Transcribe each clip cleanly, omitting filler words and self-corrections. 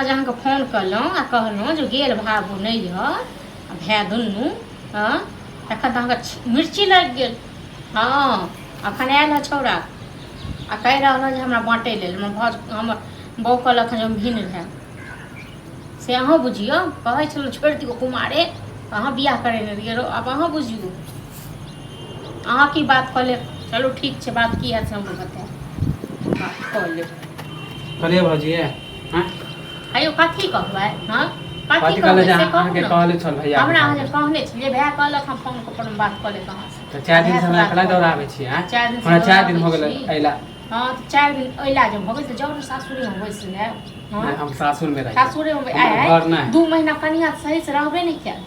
जे अहाँके फोन कयलहुँ आ कहलहुँ जे गेल भाबू नैहर आ भाय दुनू। हँ, तखन तऽ अहाँके मिर्ची लागि गेल। हँ, एखन आयल हँ छौड़ा आ कहि रहल हँ जे हमरा बाँटय लेल हमर भाउज, हमर बहू कहलक हँ जे हम भिन्न भेल। से अहूँ बुझियौ, कहै छलहुँ छोड़ि दियौ कुमारे, अहाँ बियाह करेने रहियै। आब अहाँ बुझियौ, अहाँ की बात कऽ लेब। चलू ठीक छै, बात की हैत से हमरो बतायब, बात कऽ लेब। कहलियै भौजी हँ। आइयो कथी कहबै? हँ, कथी कथी कहले कहबै जे से कहू अहाँके ने। कहले छल भैया? हमरा अहाँ जे कहने छलियै, भाय कहलक हम फोन पर बात कऽ लेब अहाँसँ। तऽ 4 दिन से भायसँ हमरा बात कला कऽ लेब। दौड़ाबै छियै आँय? 4 दिन से हमरा 4 दिन दौड़ाबै हो गेलै छी। अयला। हँ, तऽ 4 दिन अयला जब भऽ गेल तऽ जाउ ने सासुरेमे बैस लेब। हँ। नहि, हम सासुरमे रहियै। सासुरेमे हमर आइ घर नहि। 2 महीना कनिया सही से रहबे नहि कयल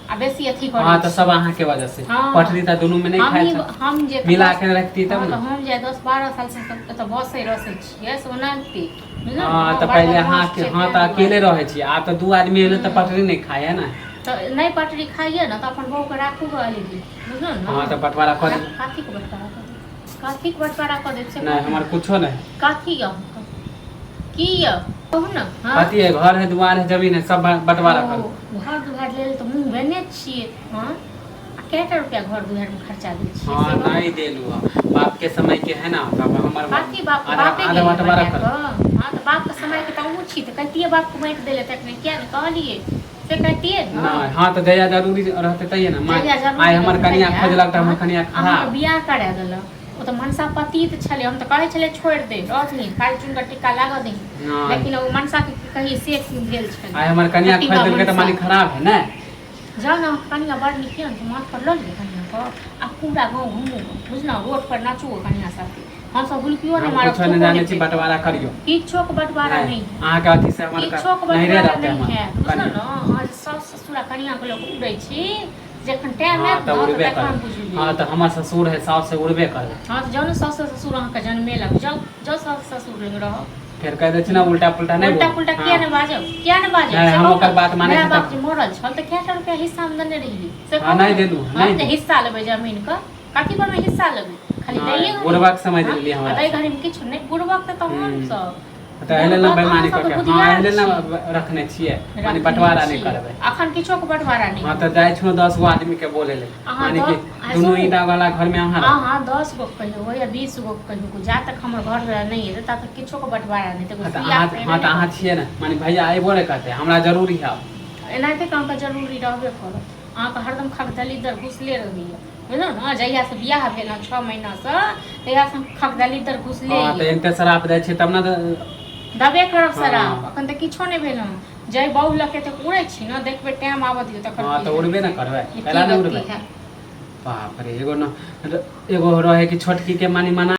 आ बेसी अथी करै हँ, तऽ छी। सब अहाँके वजह से। पटरी तऽ दुनू में नहीं हम खाइ ही छल। हम जे मिला के रखती तब हँ, ने। तऽ हम जे 10-12 साल से एतऽ बसै रसै छियै से ओनाहिते बुझलहुँ हँ, ने? तऽ बड़ पहिले बदमाश अहाँके छियै हँ, ताहि तऽ अकेले दुआरे। रहै छी, आब तऽ दू आदमी एलै तऽ पटरी नहि खाइ है ने। तऽ नहि पटरी खाइए ने तऽ अपन बहूके राखू गऽ अलगे, बुझलहुँ ने? हँ, तऽ बँटवारा कऽ देब। कथीके बँटवारा कऽ देब? कथीके बँटवारा कऽ देब से नहि कहू हमर ने। कुछो नहि। कथी यऽ अहाँके? की यऽ, कहू ने? हँ। कथी है? घर है, दुआर है, जमीन है, सब बँटवारा ओ करू। घर दुआरि लेल तऽ मुँह बेने छियै। हँ, आ कएटा रुपया घर दुआरिमे खर्चा दै छियै हँ। से कहू नहीं ने। देलू हँ, बाप के समय के है ना, तब हमर कथी बाप? आधा बापे आधा गेलै बँटवारा बना करू। कऽ। हँ, तऽ बापके समयके तऽ अहूँ छी तऽ कहितियै बापके बाँटि दै लए तखने, किया ने कहलियै से कहितियै ने। नहीं, हँ, तऽ जहिया जरूरी रहतै तहिये ने माँ। जहिया आइ जरूरी हमर रहतै कनिया तहिया। खोजलक तऽ हँ, हमर कनिया अहाँके खराब। बियाह करा देलक, ओ तऽ मनसा पतित छलै। हम तऽ कहै छलै छोड़ि दे, रहथिन, खाली चुनकर टिक्का लागऽ दही। नहि। लेकिन ओ मनसाके की कही से भेल छलै। आइ हमर कनिया खोजि प्रतिभा देलकै तऽ मनसा माने खराब है ने। जाउ ने, अहाँके कनिया बड़ नीक यऽ ने, तऽ माथ पर लऽ लिअ कनियाके आ पूरा गाँव घुमू, बुझलहुँ? रोड पर नाचू कनिया साथे, हमसब हुलकियो नहि हम मारब, कुछो नहि थूको जानै नहि छी। फेकब। बँटवारा करियौ। किछोके बँटवारा नहि नहि है। अहाँके अथी से हमर किछोके नहिरे बँटवारा रहतै नहि हमर हैत, बुझलहुँ कनिया। ने? अहाँ जे साउस ससुर आ कनियाके लऽ कऽ उड़ै छी, जखन टाइम हँ, आयत तऽ ने तऽ उड़बे तखन करबै। बुझबै। हँ, तऽ हमर ससुर है, साउस है, उड़बे करबै। हँ, तऽ जाउ ने, साउस ससुर अहाँके जनमेलक, जाउ जाउ, साउस ससुर लग रहब। फेर कहि दै छी ने, उल्टा पुल्टा नहि उल्टा बोलू। पुल्टा किया हँ। ने बाजब, किया ने बाजब नहि से हम कहू ओकर ने। बात मानै माय छी बाप तब जे मरल छल तऽ कएटा रुपया हिस्सामे देने रहियै से हँ कहू नहि ने। देलू। हँ, नहि तऽ देलू। हिस्सा लेबै जमीनके, कथी पर मे हिस्सा लेबै? खाली नहि दैये घड़ी बुढ़बाक समझ हँ लेलियै आ हमरा दै से। घड़ीमे किछु नहि। बुड़बक तऽ तहन सब तऽ एहि लेल ने बुड़बक अहाँ बेईमानी सब कऽ तऽ के, हँ, एहि बुधियार लेल ने छी। रखने छियै माने रखने बँटवारा नहि छियै करबै। अखन किछोके बँटवारा नहि हँ, तऽ हैत। जाइ छौ 10 गो आदमीके बोलै लेल अहाँ माने कि दस आ दुनू सुनू ईंटा वाला घरमे अहाँ रहू। अहाँ 10 गो कहियौ या 20 गो कहियौ, जा तक हमर घर वाला नहि एतै ता तक किछोके बँटवारा नहि तऽ हँ, तऽ सुइया अहाँ फेरे हँ, तऽ नहि अहाँ पड़त। छियै ने, माने भैया अयबो नहि करतै, हमरा जरूरी है। एनाहिते तऽ अहाँके जरूरी रहबे करत। अहाँके हरदम खगदलिदर घुसले रहैए, बुझलहुँ ने? जहियासँ बियाह भेल हँ 6 महीनासँ, तहियासँ खगदलिदर घुसले हँ, तऽ यऽ। एते शराप दै छियै तब ने तऽ दबे करब शराब। हँ। अखन तऽ किछो नहि भेल हँ। जै बहु लऽ के एतेक उड़ै छी ने, देखबै, टाइम आबऽ दियौ तखन हँ, की तऽ हैत उड़बे ने से करबै। कि कैला की नहि गति उड़बै? हैत। बाप रे, एगो ने एगो रहै कि छोटकी के मानी मना